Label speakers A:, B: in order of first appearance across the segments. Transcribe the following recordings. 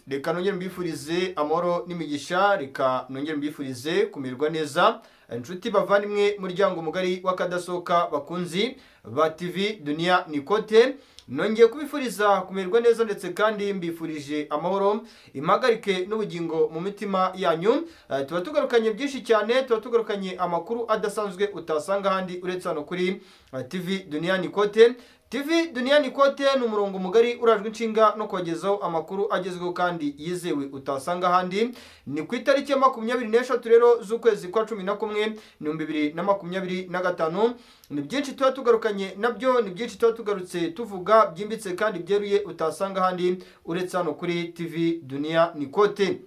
A: Reka nongere mbifurize amahoro n'imigisha, reka nongere mbifurize kumererwa neza. Inshuti bavandimwe, muryango mugari w'akadasohoka, bakunzi ba TV Dunia Nikote, nongeye kubifuriza kumererwa neza, ndetse kandi mbifurije amahoro, impagarike n'ubugingo mu mitima yanyu. Tuba tugarukanye byinshi cyane, tuba tugarukanye amakuru adasanzwe utasanga ahandi uretse hano kuri TV Dunia Nikote. TV Dunia Nikote ni umurongo mugari urajwe inshinga no kubagezaho amakuru agezweho kandi yizewe utasanga ahandi. Ni ku itariki ya 23 rero z'ukwezi kwa 11, 2025. Ni byinshi tuba tugarukanye nabyo, ni byinshi tuba tugarutse tuvuga byimbitse kandi byeruye utasanga ahandi uretse hano kuri TV Dunia Nikote.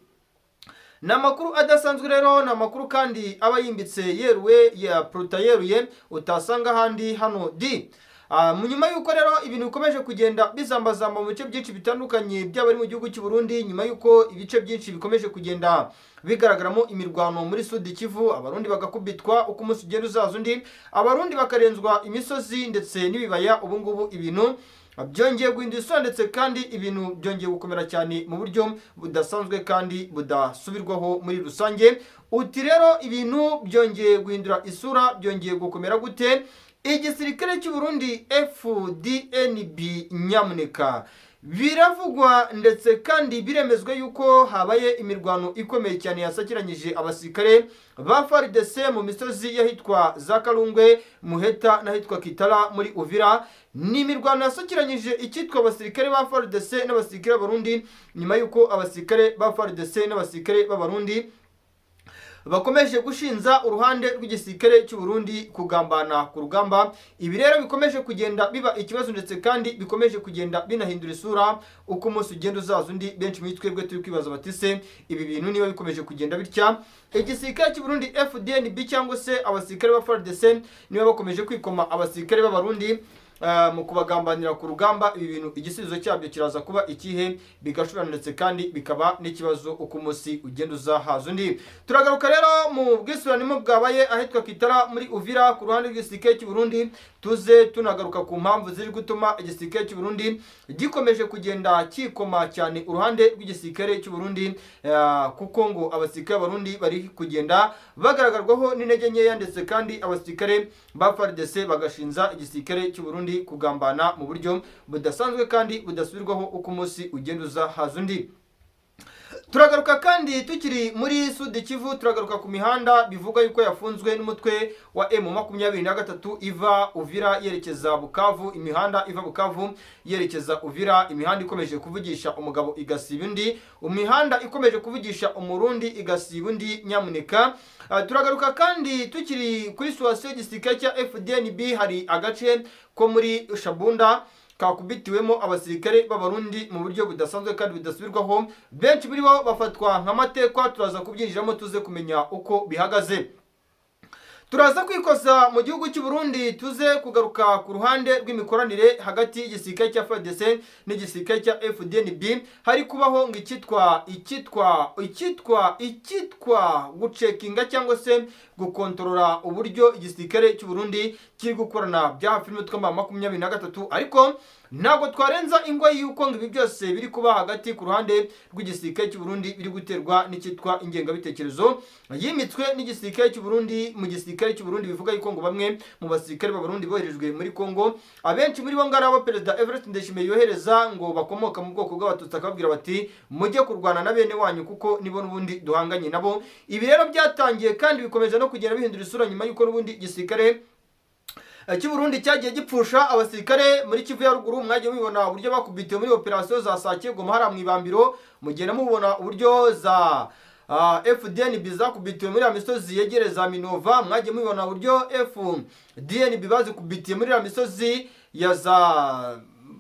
A: Ni amakuru adasanzwe rero, ni amakuru kandi aba yimbitse, yeruwe ya poruta, yeruye utasanga ahandi hano di. Mu nyuma y'uko rero ibintu bikomeje kugenda bizambazamba mu bice byinshi bitandukanye, byaba ari mu gihugu cy'u Burundi, nyuma y'uko ibice byinshi bikomeje kugenda bigaragaramo imirwano muri Sud Kivu, Abarundi bagakubitwa uko umunsi ugenda uzaza undi, Abarundi bakarenzwa imisozi ndetse n'ibibaya, ubu ngubu ibintu byongeye guhindura isura, ndetse kandi ibintu byongeye gukomera cyane mu buryo budasanzwe kandi budasubirwaho muri rusange. Uti rero ibintu byongeye guhindura isura, byongeye gukomera gute? Igisirikare cy'u Burundi FDNB, nyamuneka, biravugwa ndetse kandi biremezwa yuko habaye imirwano ikomeye cyane yasakiranyije abasirikare ba FARDC mu misozi y'ahitwa za Karungwe, Muheta n'ahitwa Kitara muri Uvira. Ni imirwano yasakiranyije icyitwa abasirikare ba FARDC n'abasirikare b'Abarundi, nyuma y'uko abasirikare ba FARDC n'abasirikare b'Abarundi bakomeje gushinza uruhande rw'igisirikare cy'u Burundi kugambana ku rugamba. Ibi rero bikomeje kugenda biba ikibazo, ndetse kandi bikomeje kugenda binahindura isura uko umunsi ugenda uzaza undi. Benshi muri twebwe turi kwibaza bati: "Se ibi bintu niba bikomeje kugenda bitya, igisirikare cy'u Burundi FDNB cyangwa se abasirikare ba FARDC niba bakomeje kwikoma abasirikare b'Abarundi mu kubagambanira ku rugamba, ibi bintu igisubizo cyabyo kiraza kuba ikihe?" Bigashurana ndetse kandi bikaba n'ikibazo uko umunsi ugenda uza haza undi. Turagaruka rero mu bwisuranimo bwabaye ahitwa Kitara muri Uvira ku ruhande rw'igisirikare cy'u Burundi, tuze tunagaruka ku mpamvu ziri gutuma igisirikare cy'u Burundi gikomeje kugenda kikoma cyane uruhande rw'igisirikare cy'u Burundi, kuko ngo abasirikare b'Abarundi bari kugenda bagaragarwaho n'intege nkeya, ndetse kandi abasirikare ba FARDC bagashinza igisirikare cy'u Burundi kugambana mu buryo budasanzwe kandi budasubirwaho uko umunsi ugenda uza haza undi. Turagaruka kandi tukiri muri Sud Kivu, turagaruka ku mihanda bivugwa yuko yafunzwe n'umutwe wa M23 iva Uvira yerekeza Bukavu, imihanda iva Bukavu yerekeza Uvira, imihanda ikomeje kuvugisha umugabo igasiba undi, imihanda ikomeje kuvugisha Umurundi igasiba undi, nyamuneka. Turagaruka kandi tukiri kuri situation y'igisirikare cya FDNB, hari agace ko muri Shabunda kakubitiwemo abasirikare b'Abarundi mu buryo budasanzwe kandi budasubirwaho, benshi muri bo bafatwa nk'amatekwa. Turaza kubyinjiramo tuze kumenya uko bihagaze. Turaza kwikoza mu gihugu cy'u Burundi, tuze kugaruka ku ruhande rw'imikoranire hagati y'igisirikare cya FARDC n'igisirikare cya FDNB. Hari kubaho ngo icyitwa gucekinga cyangwa se gukontorora uburyo igisirikare cy'u Burundi kiri gukorana bya hafi n'umutwe wa 23, ariko ntabwo twarenza ingoyi y'uko ngo ibi byose biri kuba hagati ku ruhande rw'igisirikare cy'u Burundi biri guterwa n'icyitwa ingengabitekerezo yimitswe n'igisirikare cy'u Burundi mu gisirikare cy'u Burundi. Bivuga yuko ngo bamwe mu basirikare b'Abarundi boherejwe muri Kongo, abenshi muri bo ngari abo Perezida Evariste Ndayishimiye yohereza ngo bakomoka mu bwoko bw'Abatutsi, akababwira bati: "Mujye kurwana na bene wanyu kuko nibo n'ubundi duhanganye nabo." Ibi rero byatangiye kandi bikomeje no kugenda bihindura isura nyuma y'uko n'ubundi igisirikare cy'u Burundi cyagiye gipfusha abasirikare muri Kivu ya Ruguru. Mwagiye mubibona uburyo bakubitiwe muri operasiyo za Sake, Goma, hariya mu Ibambiro. Mugenda mubona uburyo za FDNB zakubitiwe muri ya misozi yegereye za Minova. Mwagiye mubibona uburyo FDNB bazikubitiye muri ya misozi ya za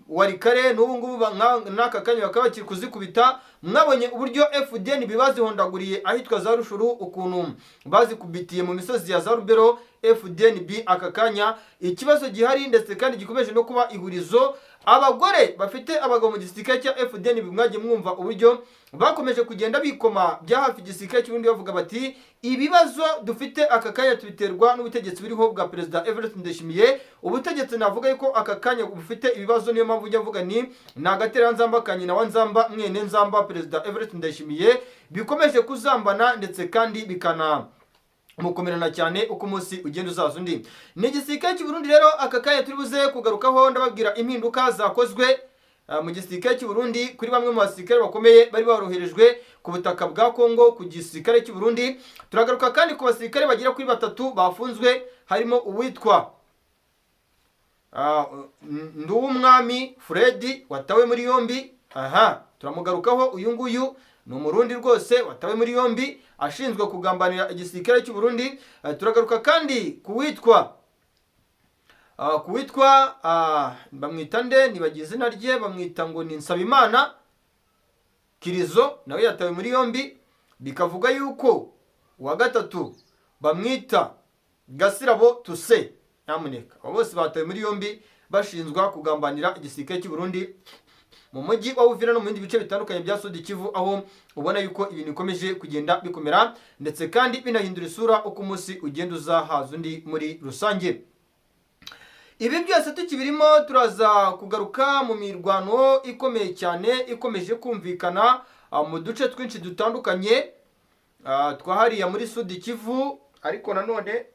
A: Walikale, n'ubu ngubu n'aka kanya bakaba bakiri kuzikubita. Mwabonye uburyo FDNB bazihondaguriye ahitwa za Rutshuru, ukuntu bazikubitiye mu misozi ya za Rubero. FDNB aka kanya ikibazo gihari ndetse kandi gikomeje no kuba ihurizo, Abagore bafite abagabo mu gisirikare cya FDNB, mwagiye mwumva uburyo bakomeje kugenda bikoma bya hafi igisirikare cy'Uburundi, bavuga bati: "Ibibazo dufite aka kanya tubiterwa n'ubutegetsi buriho bwa Perezida Evariste Ndayishimiye." Ubutegetsi navuga yuko aka kanya bufite ibibazo, niyo mpamvu ujya mvuga ni agatereranzamba ka nyina wa Nzamba, mwene Nzamba, Perezida Evariste Ndayishimiye, bikomeje kuzambana ndetse kandi bikana mukomerana cyane uko umunsi ugenda uzaza undi. Ni igisirikare cy'u Burundi rero aka kanya turi buze kugarukaho. Ndababwira impinduka zakozwe mu gisirikare cy'u Burundi kuri bamwe mu basirikare bakomeye bari baroherejwe ku butaka bwa Kongo ku gisirikare cy'u Burundi. Turagaruka kandi ku basirikare bagera kuri batatu bafunzwe, harimo uwitwa Nduwumwami Fred watawe muri yombi. Aha turamugarukaho. Uyu nguyu ni Umurundi rwose watawe muri yombi ashinzwe kugambanira igisirikare cy'u Burundi. Turagaruka kandi ku witwa bamwita nde? Nibagize izina rye. Bamwita ngo ni Nsabimana Kirizo, nawe yatawe muri yombi. Bikavuga yuko uwa gatatu bamwita Gasirabo Tuse. Nyamuneka, abo bose batawe muri yombi bashinzwa kugambanira igisirikare cy'u Burundi mu mujyi wa Uvira no mu bindi bice bitandukanye bya Sud Kivu, aho ubona yuko ibintu bikomeje kugenda bikomera ndetse kandi binahindura isura uko umunsi ugenda uzahaza undi muri rusange. Ibi byose tukibirimo, turaza kugaruka mu mirwano ikomeye cyane ikomeje kumvikana mu duce twinshi dutandukanye twa hariya muri Sud Kivu, ariko nanone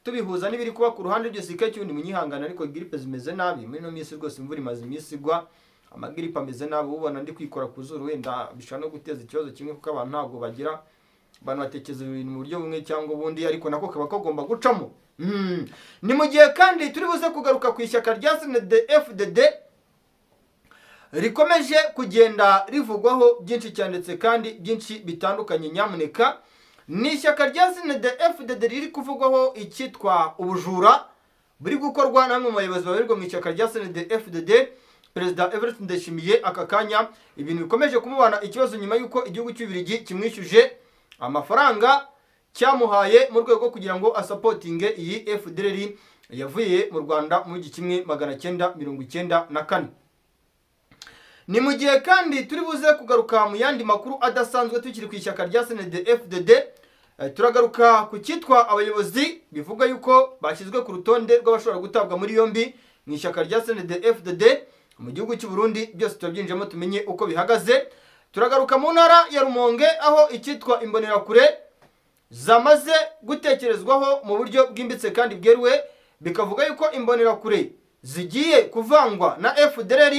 A: tubihuza n'ibiri kuba ku ruhande rw'igisirikare cy'ubundi. Munyihangane, ariko grippe zimeze nabi muri ino minsi rwose. Imvura imaze iminsi igwa, amagiripe ameze nabi. Ubona ndi kwikora ku zuru, wenda bishobora no guteza ikibazo kimwe, kuko abantu ntabwo bagira, abantu batekereza ibintu mu buryo bumwe cyangwa ubundi, ariko nako kaba kagomba gucamo. Ni mu gihe kandi turi buze kugaruka ku ishyaka rya CNDD FDD rikomeje kugenda rivugwaho byinshi cyane ndetse kandi byinshi bitandukanye. Nyamuneka, ni ishyaka rya CNDD FDD riri kuvugwaho icyitwa ubujura buri gukorwa na bamwe mu bayobozi babarirwa mu ishyaka rya CNDD FDD. Perezida Evariste Ndayishimiye aka kanya ibintu bikomeje kumubana ikibazo, nyuma y'uko igihugu cy'Ububiligi kimwishyuje amafaranga cyamuhaye mu rwego rwo kugira ngo asupportinge iyi FDLR yavuye mu Rwanda mu 1994. Ni mu gihe kandi turi buze kugaruka mu yandi makuru adasanzwe tukiri ku ishyaka rya CNDD FDD. Turagaruka ku cyitwa abayobozi bivuga yuko bashyizwe ku rutonde rw'abashobora gutabwa muri yombi mu ishyaka rya CNDD FDD mu gihugu cy'u Burundi. Byose turabyinjiramo tumenye uko bihagaze. Turagaruka mu ntara ya Rumonge, aho icyitwa imbonerakure zamaze gutekerezwaho mu buryo bwimbitse kandi bweruwe. Bikavuga yuko imbonerakure zigiye kuvangwa na FDLR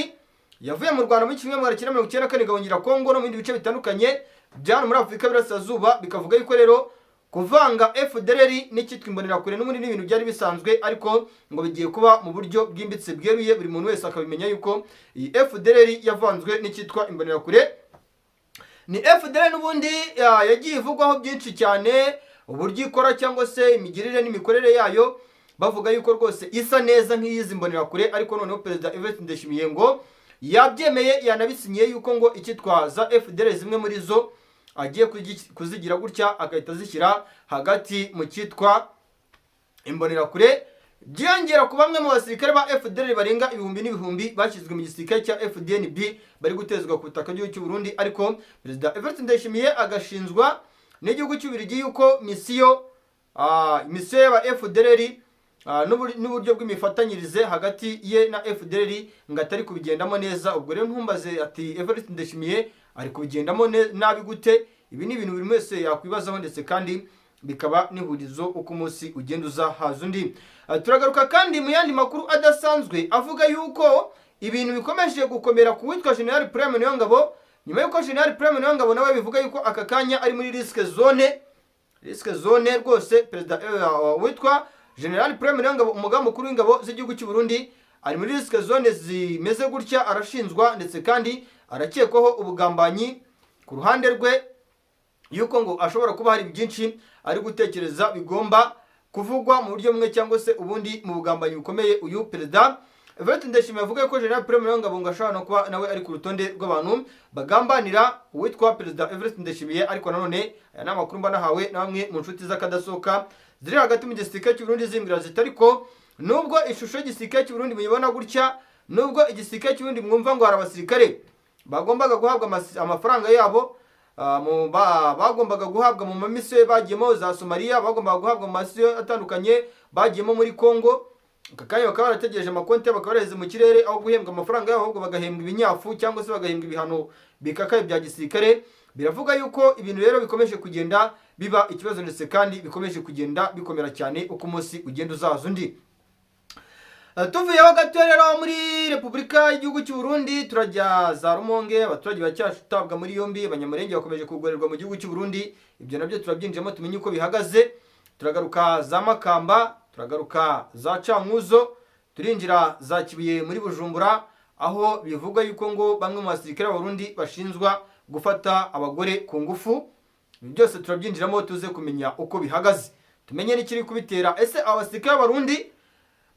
A: yavuye mu Rwanda muri 1994, igahungira Kongo no mu bindi bice bitandukanye bya hano muri Afurika y'Iburasirazuba. Bikavuga yuko rero kuvanga FDLR n'icyitwa imbonerakure n'ubundi ni ibintu byari bisanzwe, ariko ngo bigiye kuba mu buryo bwimbitse bweruye, buri muntu wese akabimenya yuko iyi FDLR yavanzwe n'icyitwa imbonerakure. Ni FDLR n'ubundi yagiye ivugwaho byinshi cyane, uburyo ikora cyangwa se imigirire n'imikorere yayo, bavuga yuko rwose isa neza nk'iyizi mbonerakure. Ariko noneho Perezida Evariste Ndayishimiye ngo yabyemeye, yanabisinyiye yuko ngo icyitwa za FDLR zimwe muri zo agiye kuzigira gutya agahita azishyira hagati mu cyitwa imbonerakure. Byiyongera ku bamwe mu basirikare ba FDLR barenga ibihumbi n'ibihumbi bashyizwe mu gisirikare cya FDNB bari gutezwa ku butaka bw'igihugu cy'u Burundi. Ariko Perezida Evariste Ndayishimiye agashinzwa n'igihugu cy'Ububiligi yuko mission y'aba FDLR n'uburyo bw'imifatanyirize hagati ye na FDLR ngo atari kubigendamo neza. Ubwo rero ntumbaze ati: "Evariste Ndayishimiye ari kubigendamo nabi gute?" Ibi ni ibintu buri wese yakwibazaho, ndetse kandi bikaba n'ihurizo uko umunsi ugenda uza haza undi. Turagaruka kandi mu yandi makuru adasanzwe avuga yuko ibintu bikomeje gukomera ku witwa General Prime Niyongabo, nyuma yuko General Prime Niyongabo nawe bivuga yuko aka kanya ari muri risk zone, risk zone rwose. Perezida witwa General Prime Niyongabo, umugaba mukuru w'ingabo z'igihugu cy'u Burundi, ari muri risk zone zimeze gutya. Arashinjwa ndetse kandi arakekwaho ubugambanyi ku ruhande rwe, yuko ngo ashobora kuba hari byinshi ari gutekereza bigomba kuvugwa mu buryo bumwe cyangwa se ubundi, mu bugambanyi bukomeye. Uyu Perezida Evariste Ndayishimiye avuga ko General Prime Niyongabo ngo ashobora no kuba nawe ari ku rutonde rw'abantu bagambanira uwitwa Perezida Evariste Ndayishimiye. Ariko nanone aya ni amakuru mba nahawe na bamwe mu nshuti z'akadasohoka ziri hagati mu gisirikare cy'u Burundi, zimbwira ziti: "Ariko nubwo ishusho y'igisirikare cy'u Burundi muyibona gutya, Nubwo igisirikare cy'Uburundi mwumva ngo hari abasirikare bagombaga guhabwa amafaranga yabo, bagombaga guhabwa mu mamisiyo bagiyemo za Somaliya, bagombaga guhabwa mu mamisiyo atandukanye bagiyemo muri Congo, aka kanya bakaba barategereje amakonti yabo, bakaba baraheze mu kirere. Aho guhembwa amafaranga yabo, ahubwo bagahembwa ibinyafu cyangwa se bagahembwa ibihano bikakaye bya gisirikare. Biravuga yuko ibintu rero bikomeje kugenda biba ikibazo, ndetse kandi bikomeje kugenda bikomera cyane uko umunsi ugenda uzaza undi. Tuvuyeho gato rero muri Repubulika y'igihugu cy'u Burundi, turajya za Rumonge. Abaturage baracyatabwa muri yombi, Abanyamurenge bakomeje kugorerwa mu gihugu cy'u Burundi. Ibyo nabyo turabyinjiramo tumenye uko bihagaze. Turagaruka za Makamba, turagaruka za Cankuzo, turinjira za Kibuye muri Bujumbura, aho bivugwa yuko ngo bamwe mu basirikare b'Abarundi bashinjwa gufata abagore ku ngufu. Ibi byose turabyinjiramo tuze kumenya uko bihagaze, tumenye n'ikiri kubitera. Ese aba basirikare b'Abarundi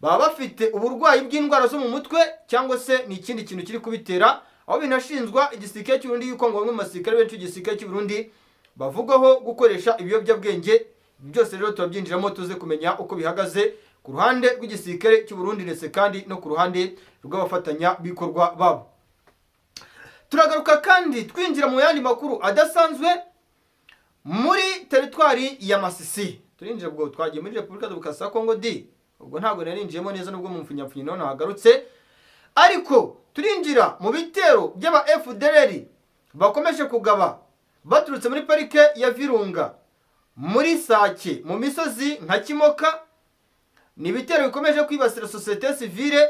A: baba bafite uburwayi bw'indwara zo mu mutwe, cyangwa se ni ikindi kintu kiri kubitera? Aho binashinzwa igisirikare cy'u Burundi yuko ngo bamwe mu basirikare benshi b'igisirikare cy'u Burundi bavugwaho gukoresha ibiyobyabwenge. Ibi byose rero turabyinjiramo tuze kumenya uko bihagaze ku ruhande rw'igisirikare cy'u Burundi, ndetse kandi no ku ruhande rw'abafatanyabikorwa babo. Turagaruka kandi twinjira mu yandi makuru adasanzwe muri teritwari ya Masisi. Turinjira, ubwo twagiye muri Repubulika Demokarasi ya Kongo di, ubwo ntabwo narinjiyemo neza nubwo mu mfunyapfunyi naho nahagarutse, ariko turinjira mu bitero by'aba FDLR bakomeje kugaba baturutse muri parike ya Virunga, muri Sake, mu misozi nka Kimoka. Ni ibitero bikomeje kwibasira sosiyete sivile.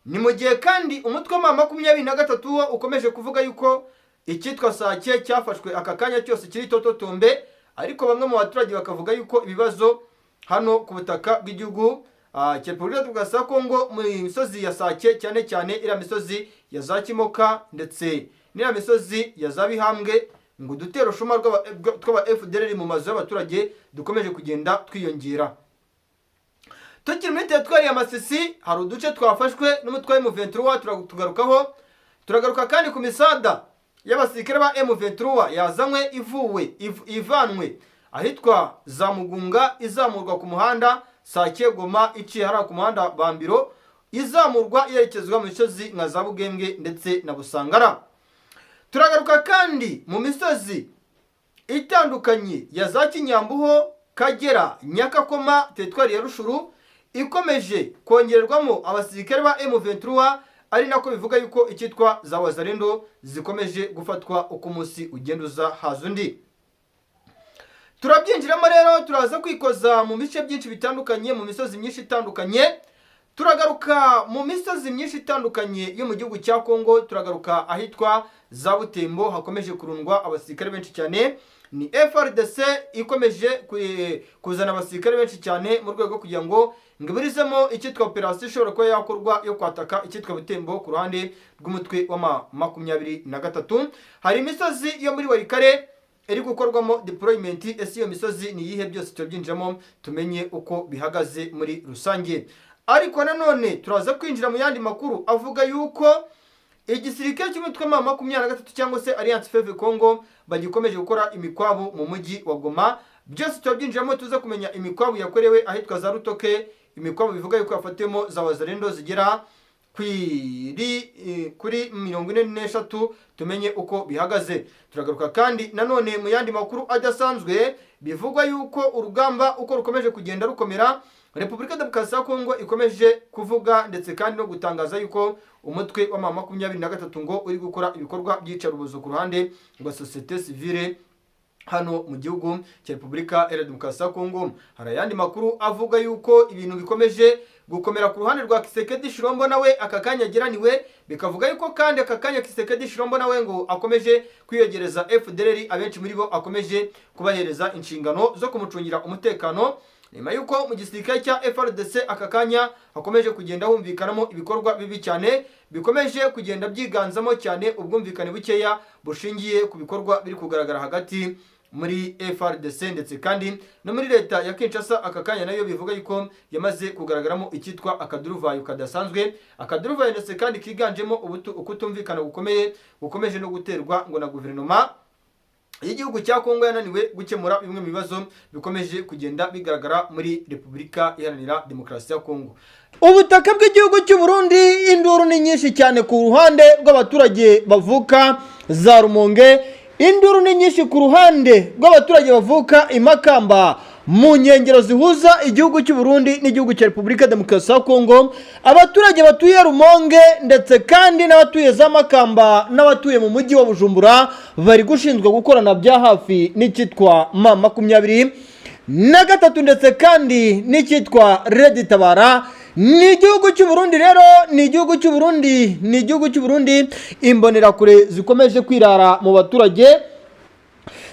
A: Ni mu gihe kandi umutwe wa 23 wo ukomeje kuvuga yuko icyitwa Sake cyafashwe, aka kanya cyose kiri tototombe, ariko bamwe mu baturage bakavuga yuko ibibazo hano ku butaka bw'igihugu cya Repubulika Demokarasi ya Kongo, mu misozi ya Sake, cyane cyane iriya misozi ya za Kimoka ndetse n'iriya misozi ya za Bihambwe, ngo udutero shuma tw'aba FDLR mu mazu y'abaturage dukomeje kugenda twiyongera. Tukiri muri teritwari ya Masisi, hari uduce twafashwe n'umutwe wa M23, turatugarukaho. Turagaruka kandi ku misada y'abasirikare ba M23 yazanywe ivuwe ivanwe ahitwa za Mugunga, izamurwa ku muhanda Sake Goma, iciye hariya ku muhanda Bambiro, izamurwa yerekezwa mu misozi nka za Bugembwe ndetse na Busangara. Turagaruka kandi mu misozi itandukanye ya za Kinyambuho, Kagera, Nyakakoma, teritwari ya Rutshuru, ikomeje kongererwamo abasirikare ba M23, ari nako bivuga yuko icyitwa za Wazalendo zikomeje gufatwa uko umunsi ugenda uza haza undi. Turabyinjiramo rero, turaza kwikoza mu bice byinshi bitandukanye, mu misozi myinshi itandukanye. Turagaruka mu misozi myinshi itandukanye yo mu gihugu cya Kongo. Turagaruka ahitwa za Butembo, hakomeje kurundwa abasirikare benshi cyane. Ni FARDC ikomeje kuzana abasirikare benshi cyane mu rwego kugira ngo iburizemo icyitwa operasiyo ishobora kuba yakorwa yo kwataka icyitwa Butembo ku ruhande rw'umutwe wa 23. Hari imisozi yo muri Walikale iri gukorwamo deployment. Ese iyo misozi ni iyihe? Byose turabyinjiramo tumenye uko bihagaze muri rusange. Ariko nanone turaza kwinjira mu yandi makuru avuga yuko igisirikare cy'umutwe wa 23 cyangwa se Alliance Fleuve Congo bagikomeje gukora imikwabu mu mujyi wa Goma. Byose turabyinjiramo tuza kumenya imikwabu yakorewe ahitwa za Rutoke, imikwabu bivuga yuko yafatiyemo za Wazalendo zigera kuri 43, tumenye uko bihagaze. Turagaruka kandi nanone mu yandi makuru adasanzwe bivugwa yuko urugamba uko rukomeje kugenda rukomera, Repubulika Demokarasi ya Kongo ikomeje kuvuga ndetse kandi no gutangaza yuko umutwe wa 23 ngo uri gukora ibikorwa by'iyicarubozo ku ruhande rwa sosiyete sivile hano mu gihugu cya Repubulika Iharanira Demokarasi ya Kongo. Hari ayandi makuru avuga yuko ibintu bikomeje gukomera ku ruhande rwa Tshisekedi Tshilombo, nawe aka kanya ageraniwe. Bikavuga yuko kandi aka kanya Tshisekedi Tshilombo nawe ngo akomeje kwiyegereza FDLR, abenshi muri bo akomeje kubahereza inshingano zo kumucungira umutekano, nyuma yuko mu gisirikare cya FARDC aka kanya hakomeje kugenda humvikanamo ibikorwa bibi cyane, bikomeje kugenda byiganzamo cyane ubwumvikane bukeya bushingiye ku bikorwa biri kugaragara hagati muri FARDC ndetse kandi no muri leta ya Kinshasa. Aka kanya nayo bivuga yuko yamaze kugaragaramo icyitwa akaduruvayo kadasanzwe, akaduruvayo ndetse kandi kiganjemo ukutumvikana gukomeye gukomeje no guterwa ngo na guverinoma. y'igihugu cya Kongo yananiwe gukemura bimwe mu bibazo bikomeje kugenda bigaragara muri Repubulika Iharanira Demokarasi ya Kongo. Ubutaka bw'igihugu cy'u Burundi, induru ni nyinshi cyane ku ruhande rw'abaturage bavuka za Rumonge, induru ni nyinshi ku ruhande rw'abaturage bavuka i Makamba, mu nkengero zihuza igihugu cy'u Burundi n'igihugu cya Repubulika Demokarasi ya Kongo. Abaturage batuye Rumonge ndetse kandi n'abatuye za Makamba n'abatuye mu mujyi wa Bujumbura bari gushinzwe gukorana bya hafi n'icyitwa M23 ndetse kandi n'icyitwa Red Tabara. Ni igihugu cy'u Burundi rero, ni igihugu cy'u Burundi, ni igihugu cy'u Burundi. Imbonerakure zikomeje kwirara mu baturage,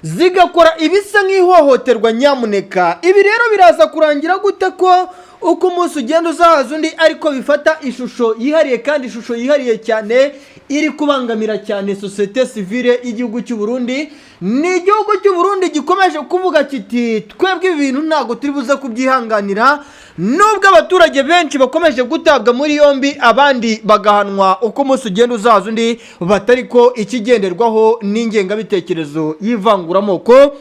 A: zigakora ibisa nk'ihohoterwa. Nyamuneka, ibi rero biraza kurangira gute, ko uko umunsi ugenda uzahaza undi ariko bifata ishusho yihariye, kandi ishusho yihariye cyane iri kubangamira cyane sosiyete sivile y'igihugu cy'u Burundi? Ni igihugu cy'u Burundi gikomeje kuvuga kiti: "Twebwe ibi bintu ntabwo turi buze kubyihanganira," nubwo abaturage benshi bakomeje gutabwa muri yombi, abandi bagahanwa uko umunsi ugenda uzaza undi, batari ko ikigenderwaho n'ingengabitekerezo y'ivanguramoko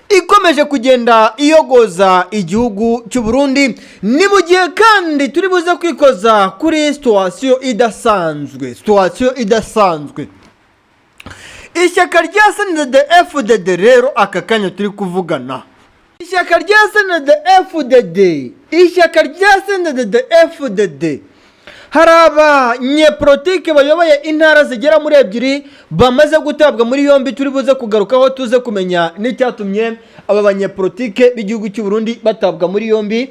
A: ikomeje kugenda iyogoza igihugu cy'u Burundi. Ni mu gihe kandi turi buze kwikoza kuri situation idasanzwe, situation idasanzwe. Ishyaka rya CNDD FDD rero, aka kanya turi kuvugana, ishyaka rya CNDD FDD, ishyaka rya CNDD FDD, hari abanyepolitike bayoboye intara zigera muri ebyiri bamaze gutabwa muri yombi. Turi buze kugarukaho, tuze kumenya n'icyatumye aba banyepolitike b'igihugu cy'u Burundi batabwa muri yombi.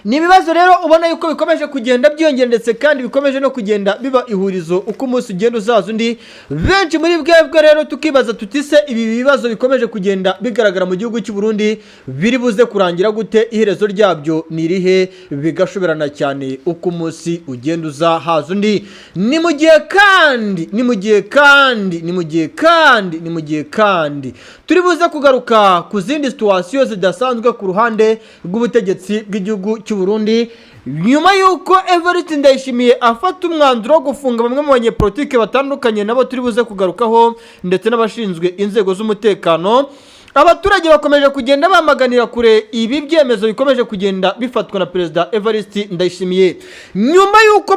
A: Ni ibibazo rero ubona yuko bikomeje kugenda byiyongera, ndetse kandi bikomeje no kugenda biba ihurizo uko umunsi ugenda uzaza undi. Benshi muri bwebwe rero tukibaza tuti: "Se ibi bibazo bikomeje kugenda bigaragara mu gihugu cy'u Burundi biri buze kurangira gute? Iherezo ryabyo ni irihe?" Bigashoberana cyane uko umunsi ugenda uza haza undi. Ni mu gihe kandi, ni mu gihe kandi, ni mu gihe kandi, ni mu gihe kandi turi buze kugaruka ku zindi situation zidasanzwe ku ruhande rw'ubutegetsi bw'igihugu cy'u Burundi, nyuma y'uko Evariste Ndayishimiye afata umwanzuro wo gufunga bamwe mu banyepolitike batandukanye, nabo turi buze kugarukaho, ndetse n'abashinzwe inzego z'umutekano. Abaturage bakomeje kugenda bamaganira kure ibi byemezo bikomeje kugenda bifatwa na Perezida Evariste Ndayishimiye, nyuma y'uko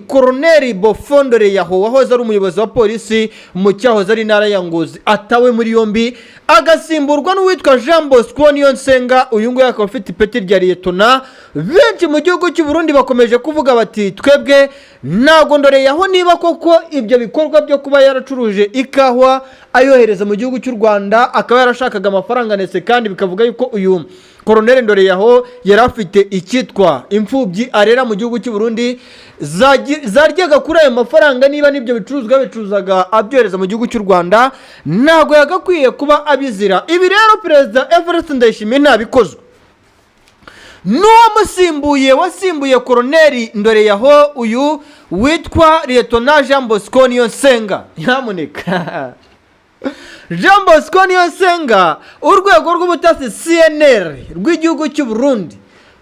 A: Koroneri Bofondore Yaho, wahoze ari umuyobozi wa polisi mu cyahoze ari intara ya Ngozi, atawe muri yombi, agasimburwa n'uwitwa Jean Bosco Niyonsenga. Uyu nguyu akaba afite ipeti rya liyetona. Benshi mu gihugu cy'u Burundi bakomeje kuvuga bati: "Twebwe ntabwo Ndoreyaho, niba koko ibyo bikorwa byo kuba yaracuruje ikawa ayohereza mu gihugu cy'u Rwanda, akaba yarashakaga amafaranga, ndetse kandi bikavuga yuko uyu Koroneri Ndoreyaho yari afite icyitwa imfubyi arera mu gihugu cy'u Burundi zaryaga kuri ayo mafaranga, niba n'ibyo bicuruzwa bicuruzaga abyohereza mu gihugu cy'u Rwanda, ntabwo yagakwiye kuba abizira." Ibi rero Perezida Evariste Ndayishimiye ntabikozwe n'uwamusimbuye, wasimbuye Koroneri Ndoreyaho, uyu witwa Liyetona Jean Bosco Niyonsenga. Nyamuneka, Jean Bosco Niyonsenga, urwego rw'ubutasi CNR rw'igihugu cy'u Burundi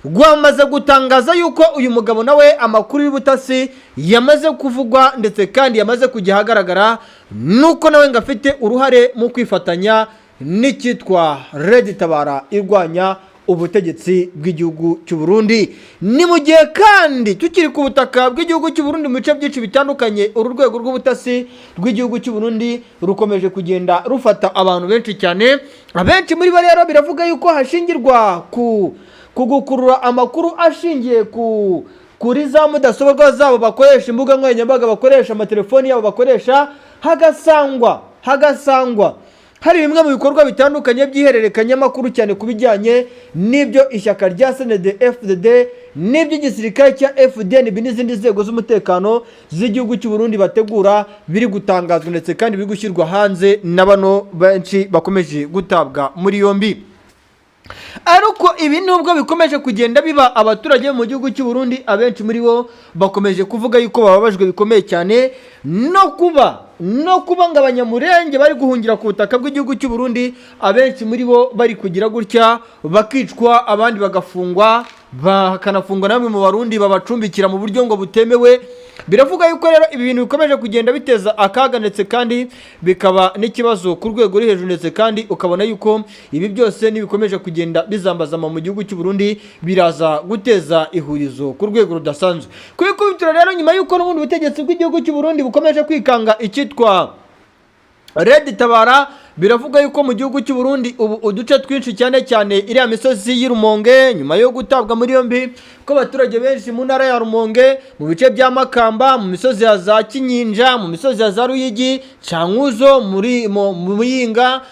A: rwamaze gutangaza yuko uyu mugabo nawe amakuru y'ubutasi yamaze kuvugwa, ndetse kandi yamaze kujya ahagaragara, nuko nawe ngo afite uruhare mu kwifatanya n'icyitwa Red Tabara irwanya ubutegetsi bw'igihugu cy'u Burundi. Ni mu gihe kandi tukiri ku butaka bw'igihugu cy'u Burundi, mu bice byinshi bitandukanye, uru rwego rw'ubutasi rw'igihugu cy'u Burundi rukomeje kugenda rufata abantu benshi cyane. Abenshi muri bo rero biravuga yuko hashingirwa ku gukurura amakuru ashingiye kuri za mudasobwa zabo bakoresha, imbuga nkoranyambaga bakoresha, amatelefoni yabo bakoresha, hagasangwa hari bimwe mu bikorwa bitandukanye by'ihererekanyamakuru, cyane ku bijyanye n'ibyo ishyaka rya CNDD FDD n'iby'igisirikare cya FDNB n'izindi nzego z'umutekano z'igihugu cy'u Burundi bategura, biri gutangazwa ndetse kandi biri gushyirwa hanze na bano benshi bakomeje gutabwa muri yombi. Ariko ibi nubwo bikomeje kugenda biba, abaturage bo mu gihugu cy'u Burundi, abenshi muri bo bakomeje kuvuga yuko bababajwe bikomeye cyane no kuba ngo Abanyamurenge bari guhungira ku butaka bw'igihugu cy'u Burundi, abenshi muri bo bari kugira gutya bakicwa, abandi bagafungwa, bakanafungwa na bamwe mu Barundi babacumbikira mu buryo ngo butemewe. Biravuga yuko rero ibi bintu bikomeje kugenda biteza akaga, ndetse kandi bikaba n'ikibazo ku rwego ruri hejuru, ndetse kandi ukabona yuko ibi byose nibikomeje kugenda bizambazama mu gihugu cy'u Burundi, biraza guteza ihurizo ku rwego rudasanzwe. Ku ikubitiro rero, nyuma y'uko n'ubundi butegetsi bw'igihugu cy'u Burundi bukomeje kwikanga icyitwa Red Tabara, biravuga yuko mu gihugu cy'u Burundi ubu uduce twinshi, cyane cyane iriya misozi y'i Rumonge, nyuma yo gutabwa muri yombi ko abaturage benshi mu ntara ya Rumonge, mu bice bya Makamba, mu misozi ya za Kinyinya, mu misozi ya za Ruyigi, Cankuzo, muri mu Muyinga,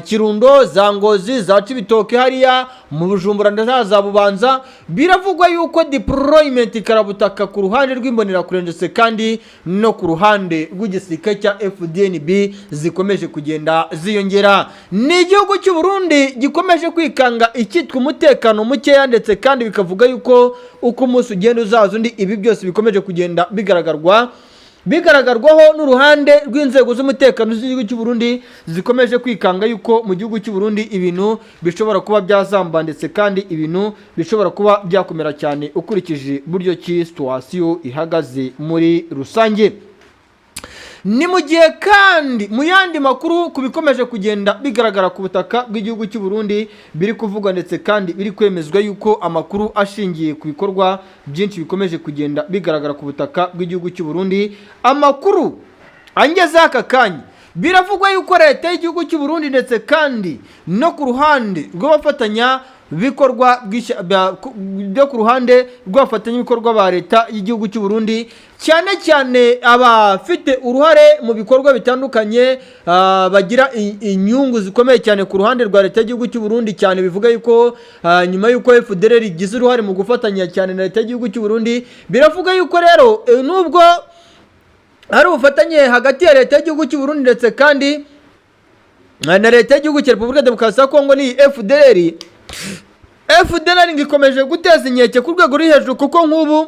A: Kirundo, za Ngozi, za Cibitoke, hariya mu Bujumbura ndetse za Bubanza, biravugwa yuko deployment karabutaka ku ruhande rw'Imbonerakure ndetse kandi no ku ruhande rw'igisirikare cya FDNB zikomeje kugenda ziyongera. Ni igihugu cy'u Burundi gikomeje kwikanga icyitwa umutekano mukeya, ndetse kandi bikavuga yuko uko umunsi ugenda uzaza undi, ibi byose bikomeje kugenda bigaragarwaho n'uruhande rw'inzego z'umutekano z'igihugu cy'u Burundi, zikomeje kwikanga yuko mu gihugu cy'u Burundi ibintu bishobora kuba byazamba, ndetse kandi ibintu bishobora kuba byakomera cyane ukurikije buryo ki situation ihagaze muri rusange. Ni mu gihe kandi mu yandi makuru ku bikomeje kugenda bigaragara ku butaka bw'igihugu cy'u Burundi, biri kuvugwa ndetse kandi biri kwemezwa yuko amakuru ashingiye ku bikorwa byinshi bikomeje kugenda bigaragara ku butaka bw'igihugu cy'u Burundi, amakuru angezeho aka kanya, biravugwa yuko leta y'igihugu cy'u Burundi ndetse kandi no ku ruhande rw'abafatanya bikorwa byo ku ruhande rw'abafatanyabikorwa ba leta y'igihugu cy'u Burundi, cyane cyane abafite uruhare mu bikorwa bitandukanye, bagira inyungu zikomeye cyane ku ruhande rwa leta y'igihugu cy'u Burundi cyane, bivuga yuko nyuma yuko FDLR igize uruhare mu gufatanya cyane na leta y'igihugu cy'u Burundi, biravuga yuko rero nubwo hari ubufatanye hagati ya leta y'igihugu cy'u Burundi ndetse kandi na leta y'igihugu cya Repubulika Demokarasi ya Kongo ni FDLR, FDLR ngo ikomeje guteza inkeke ku rwego ruri hejuru, kuko nk'ubu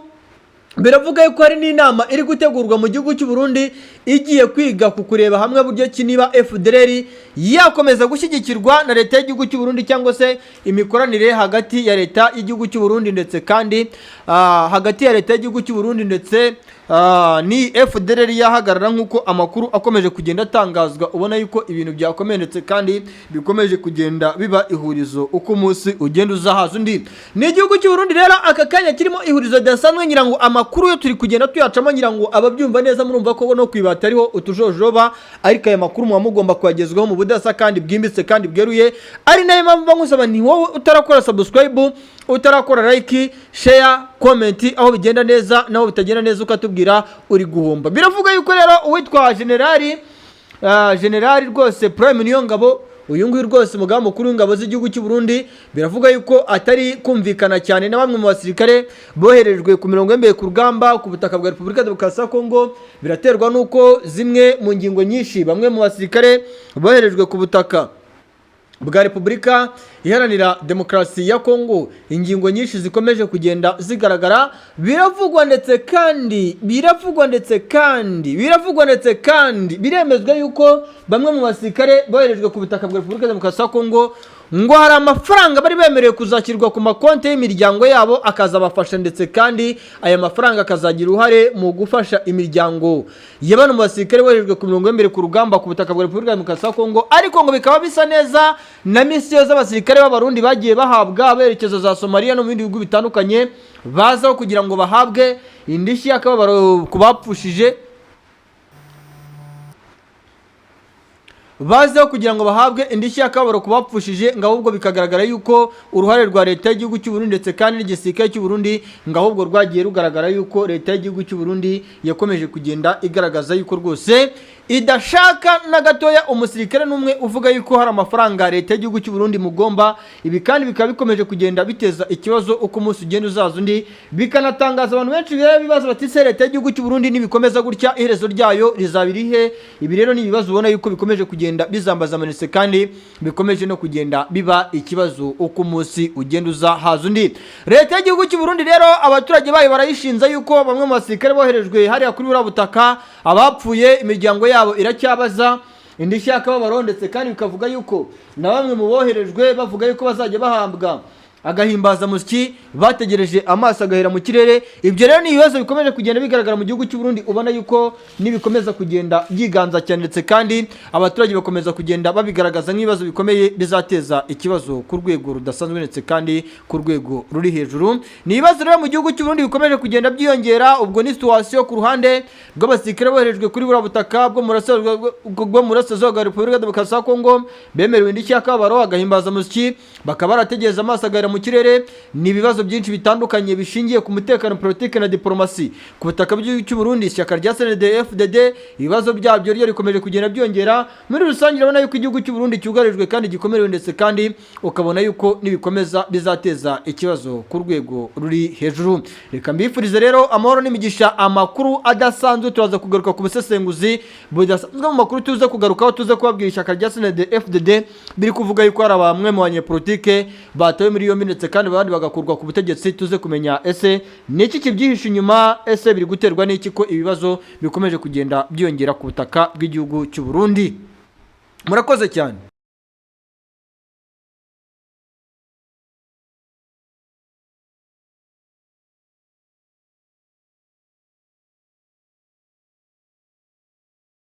A: biravuga yuko hari n'inama iri gutegurwa mu gihugu cy'u Burundi igiye kwiga ku kureba hamwe buryo ki niba FDLR yakomeza gushyigikirwa na leta y'igihugu cy'u Burundi, cyangwa se imikoranire hagati ya leta y'igihugu cy'u Burundi ndetse kandi hagati ya leta y'igihugu cy'u Burundi ndetse ni FDLR yahagarara, nk'uko amakuru akomeje kugenda atangazwa. Ubona yuko ibintu byakomeye, ndetse kandi bikomeje kugenda biba ihurizo uko umunsi ugenda uzahaza undi. Ni igihugu cy'u Burundi rero aka kanya kirimo ihurizo ridasanzwe. Ngira ngo amakuru yo turi kugenda tuyacamo, ngira ngo ababyumva neza murumva ko no kwibata ariho utujojoba, ariko aya makuru muba mugomba kuyagezwaho mu budasa kandi bwimbitse kandi bweruye. Ari nayo mpamvu mba nkusaba ni wowe utarakora subscribe, utarakora like, share, comment, aho bigenda neza naho bitagenda neza ukatubwira, uri guhomba. Biravuga yuko rero uwitwa generali rwose Prime Niyongabo, uyu nguyu rwose umugaba mukuru w'ingabo z'igihugu cy'u Burundi, biravuga yuko atari kumvikana cyane na bamwe mu basirikare boherejwe ku mirongo y'imbere ku rugamba ku butaka bwa Repubulika Demokarasi ya Kongo. Biraterwa n'uko zimwe mu ngingo nyinshi bamwe mu basirikare boherejwe ku butaka bwa Repubulika Iharanira Demokarasi ya Kongo, ingingo nyinshi zikomeje kugenda zigaragara. Biravugwa ndetse kandi biravugwa ndetse kandi biravugwa ndetse kandi biremezwa yuko bamwe mu basirikare boherejwe ku butaka bwa Repubulika Demokarasi ya Kongo ngo hari amafaranga bari bemerewe kuzashyirwa ku makonti y'imiryango yabo akazabafasha, ndetse kandi aya mafaranga akazagira uruhare mu gufasha imiryango ya bano mu basirikare boherejwe ku mirongo y'imbere ku rugamba ku butaka bwa Repubulika Demokarasi ya Kongo. Ariko ngo bikaba bisa neza na misiyo z'abasirikare b'Abarundi bagiye bahabwa berekeza za Somaliya no mu bindi bihugu bitandukanye, bazaho kugira ngo bahabwe indishyi y'akababaro ku bapfushije, bazeho kugira ngo bahabwe indishyi y'akababaro ku bapfushije, ngo ahubwo bikagaragara yuko uruhare rwa leta y'igihugu cy'u Burundi ndetse kandi n'igisirikare cy'u Burundi ngo ahubwo rwagiye rugaragara yuko leta y'igihugu cy'u Burundi yakomeje kugenda igaragaza yuko rwose idashaka na gatoya umusirikare n'umwe uvuga yuko hari amafaranga leta y'igihugu cy'u Burundi mugomba. Ibi kandi bikaba bikomeje kugenda biteza ikibazo uko umunsi ugenda uzaza undi, bikanatangaza abantu benshi bireba bibaza bati: "Se leta y'igihugu cy'u Burundi nibikomeza gutya, iherezo ryayo rizaba irihe?" Ibi rero ni ibibazo ubona yuko bikomeje kugenda bizambaza amanitse, kandi bikomeje no kugenda biba ikibazo uko umunsi ugenda uza haza undi. Leta y'igihugu cy'u Burundi rero abaturage bayo barayishinza yuko bamwe mu basirikare boherejwe hariya kuri buriya butaka, abapfuye imiryango yabo iracyabaza indishyi y'akababaro, ndetse kandi bikavuga yuko na bamwe mu boherejwe bavuga yuko bazajya bahabwa Agahimbazamusyi bategereje amaso agahera mu kirere. Ibyo rero ni ibibazo bikomeje kugenda bigaragara mu gihugu cy'u Burundi, ubona yuko nibikomeza kugenda byiganza cyane, ndetse kandi abaturage bakomeza kugenda babigaragaza nk'ibibazo bikomeye bizateza ikibazo ku rwego rudasanzwe, ndetse kandi ku rwego ruri hejuru. Ni ibibazo rero mu gihugu cy'u Burundi bikomeje kugenda byiyongera. Ubwo ni situation ku ruhande rw'abasirikare boherejwe kuri buriya butaka bwo mu burasirazuba bwa Repubulika ya Demokarasi ya Kongo, bemerewe indishyi y'akababaro, agahimbazamusyi bakaba barategereza amaso agahera mu kirere. Ni ibibazo byinshi bitandukanye bishingiye ku mutekano, politiki na diplomasi ku butaka bw'igihugu cy'u Burundi. Ishyaka rya CNDD FDD, ibibazo byabyo ryo rikomeje kugenda byongera. Muri rusange urabona yuko igihugu cy'u Burundi cyugarijwe kandi gikomerewe, ndetse kandi ukabona yuko nibikomeza bizateza ikibazo ku rwego ruri hejuru. Reka mbifurize rero amahoro n'imigisha. Amakuru adasanzwe, turaza kugaruka ku busesenguzi budasanzwe. Mu makuru tuza kugarukaho, tuza kubabwira ishyaka rya CNDD FDD biri kuvuga yuko hari bamwe mu banyepolitike batawe muri yombi, ndetse kandi abandi bagakurwa ku butegetsi. Tuze kumenya ese ni iki kibyihishe inyuma, ese biri guterwa n'iki ko ibibazo bikomeje kugenda byiyongera ku butaka bw'igihugu cy'u Burundi. Murakoze cyane.